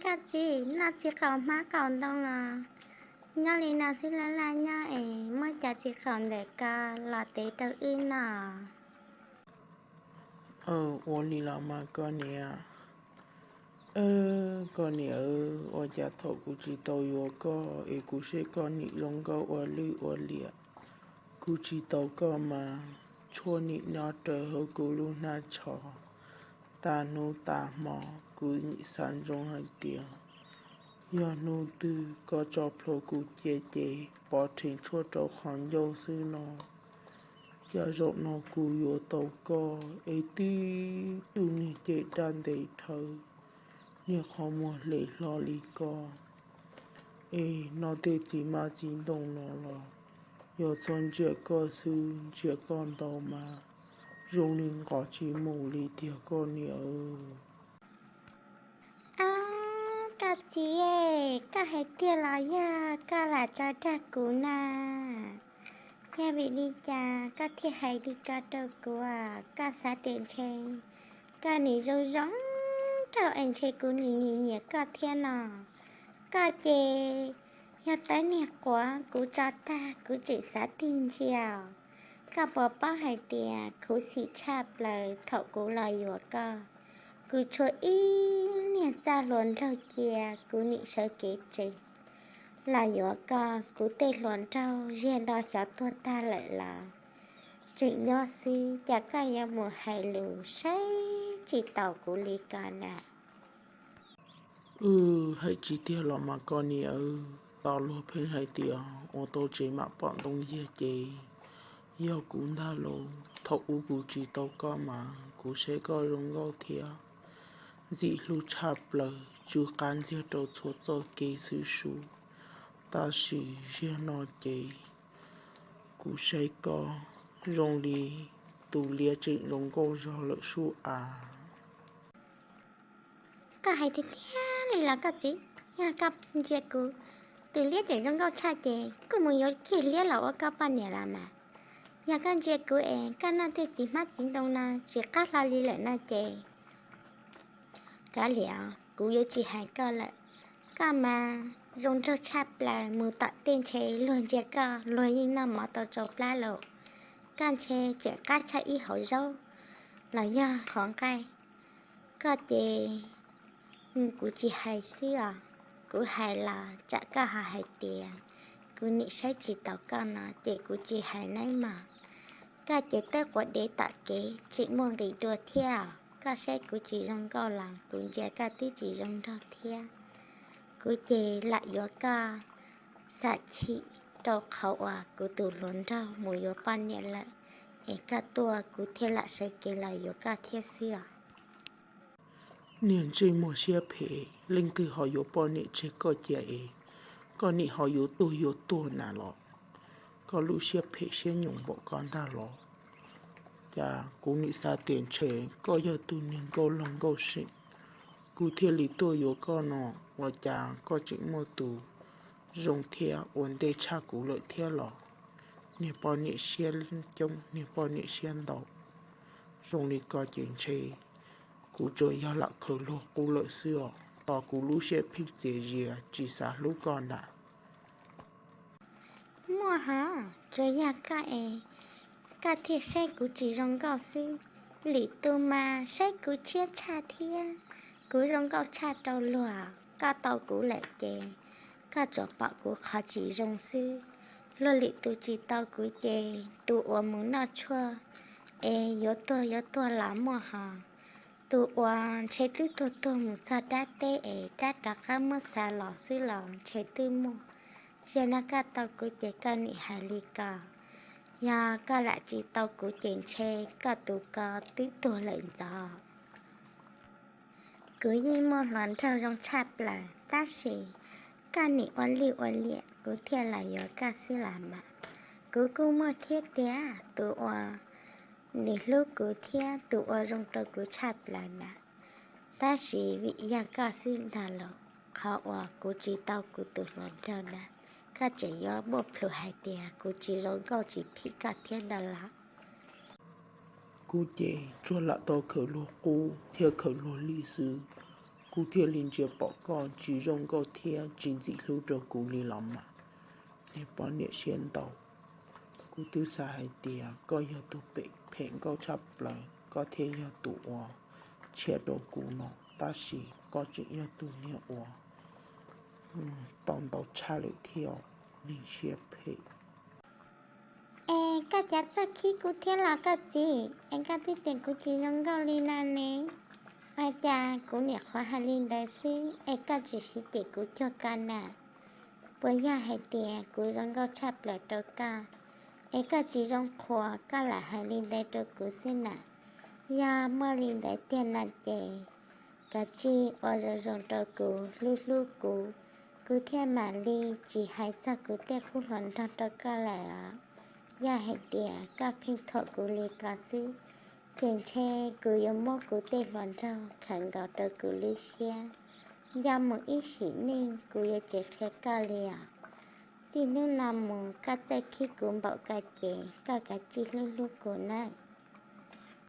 Koj txiv, noj txiv qaum hmab qaum ntoo os. Nyob li no xwb laj laj nyob es muab cov txiv qaum ntawm ko los tev rau wb noj. Ua li los mas koj niam. Koj niam, ua cas thaum kuv tsis tau yuav koj es kuv saib koj nim zoo nkauj ua lwj ua liam. Kuv tsis tau koj mas tshuaj nim nyob raws hauv kuv lub hnab tsho tas hnub tas hmo. Kuv nim xav ntsoov hais tias yog hnub twg koj tso plhuav kuv cia ces pov rhees tshuaj rau qhov ncauj xwb no. Cas zaum no kuv yuav tau koj es tib tug niag cem dab ntev dhawv, niag qhov muag hle hlo li koj. Es noj tej txiv hmab txiv ntoo no los yog txhob ntsia koj xwb, ntsia koj ntau mas zoo li nqos tsis mus li tiag koj niam. Ab, koj txiv, koj hais tiag los yog koj lam tso dag kuv na? Yog vim li cas koj thiaj hais li ko rau kuv? Koj xav tias ntshe koj nim zoo zoo nraug es ntshe kuv nim nyiam nyiam koj thiab no. Koj ces yog tawv niag quav kuv tso tag kuv tseem xav tig ntsia. Koj puas paub hais tias khuv xim tshaj plaws thaum kuv los yuav koj, kuv tshuav ib niag txaj hluas nraug cia kuv nim sawv kev tsees los yuav koj. Kuv tej hluas nraug ziag do xyov tuag tag lawm los tseem nyob xwb, cas koj yuav mus hais lus saib tsis taus kuv li ko na? Wb hais tsis tiag los mas koj niam, tos luag pheej hais tias ua tau tsev mam pom ntoo yiag ces yog kuv ntag lauj. Thaum ub kuv tsis tau koj mas kuv saib koj zoo nkauj thiab ntxim hlub tshaj plaws, tsw qab ntxiag rau txhua txoj kev xwb sub. Tab sis ziag no ces kuv saib koj zoo li tus liab tseem zoo nkauj zog lawm sub av. Koj hais tiag tiag li los koj txiv? Yog koj ntsia kuv tus liab tseem zoo nkauj tshaj ces kuj mus yuav kiag liab los ua koj poj niam los mas. Yog koj ntsia kuv es koj noj tej txiv hmab txiv ntoo no tsis qab hlo li lawm no ces kav liam, kuv yuav tsis hais koj lawm. Koj mas zoo nraug tshaj plaws, mus tom tej ntshe luag ntsia koj luag yeej noj mov tau tsau plab lauj. Koj ntshe tseem qab tshaj ib hauv zaub los yog hauv nqaij. Koj ces kuv tsis hais xwb os, kuv hais los tsam koj ho hais tias kuv nim saib tsis taus koj no ces kuv tsis hais nawb mog. Koj ces twb quav dev tom kev tseem muaj nqis dua thiab os. Koj saib kuv tsis zoo nkauj los kuv ntsia koj twb tsis zoo nraug thiab. Kuv ces lam yuav koj xam chim rau qhov uas kuv tus hluas nraug mus yuav poj niam lawm, es koj tuaj kuv thiaj lam sawv kev los yuav koj thiab xwb os. Niag ntsej muag siab phem, leej twg ho yuav poj niam tseg koj cia es koj nim ho yuav tuag yuav tuag na los? Koj lub siab phem siab nyoos npaum koj ntag los? Cas kuv nim xav tias ntshe koj yog tus niag nkauj log nkauj seem, kuv thiaj li tuaj yuav koj no. Ua cas koj tseem muaj tus zoo thiab ua ntej tshaj kuv lawm thiab los? Niag poj niam siab coob, niag poj niam siab ntau, zoo li koj ces ntshe kuv tsuas yog lam khaws luag qub lawm xwb os. Tos kuv lub siab pheej txias zias tsis xav hlub koj na. Muaj hos, tsuas yog koj es koj thiaj saib kuv tsis zoo nkauj xwb. Lwm tus mas saib kuv tshiab tshaj thiab, kuv zoo nkauj tshaj rau luag. Koj tau kuv lawm ces koj tsuas pom kuv qhov tsis zoo xwb. Luag lwm tus tsis tau kuv ces tus uas mus noj tshuaj es yuav tuag yuav tuag los muaj hos. Tus uas ntshe twb tuag tuag mus txog dab teb es dab rov qab muab xa los xwb los ntshe twb muaj. Yog no koj tau kuv ces koj nim hais li ko. Yog koj lam tsis tau kuv ces ntshe koj tus ko twb tuag lawm ntxov. Kuv yeej muaj hluas nraug zoo tshaj plaws tab sis koj nim ua lwj ua liam kuv thiaj los yuav koj xwb los mas. Kuv kuj muaj thiab tiag, tus uas nim hlub kuv thiab tus ua zoo rau kuv tshaj plaws na. Tab sis vim yog koj xwb ntag los qhov uas kuv tsis tau kuv tus hluas nraug na, koj tseem yuav muaj plhus hais tias kuv tsis zoo nkauj tsis phim koj thiab ntag los? Kuv ces tsuas lam tau khaws luag qub thiab khaws luag lim xwb. kuv thiaj li ntsia pom koj tsis zoo nkauj thiab tsis ntxim hlub rau kuv li los mas. Niag poj niam siab ntau, kuv twb xav hais tias koj yog tus phem nkauj tshaj plaws koj thiaj yog tus uas tshiab rau kuv no, tab sis koj tseem yog tus niag uas tau ntau tshaj lawm thiab, neeg siab phem. Es koj cas txawj khib kuv thiab los koj txiv? Es koj twb tias kuv tsis zoo nkauj li no ne. Ua cas kuv niam qhuav hais li ntawd xwb es koj tsis siv cem kuv cuag koj na? Puas yog hais tias kuv zoo nkauj tshaj plaws rau koj, es koj tsis zoo qhuas koj lam hais li ntawd rau kuv xwb na? Yog muaj li ntawd tiag no ces koj cia li ua zoo zoo rau kuv, hlub hlub kuv, kuv thiaj mam li tsis hais txog kuv tej qub hluas nraug rau koj lawm os. Yog hais tias koj pheej thuam kuv li ko xwb, ces ntshe kuv yuav muab kuv tej hluas nraug khaws nkaus rau kuv lub siab, nco mus ib sim neej kuv yuav tsis qhia koj li os. Txij hnub no mus koj txawj khib kuv npaum ko ces koj kav tsij hlub hlub kuv nawb.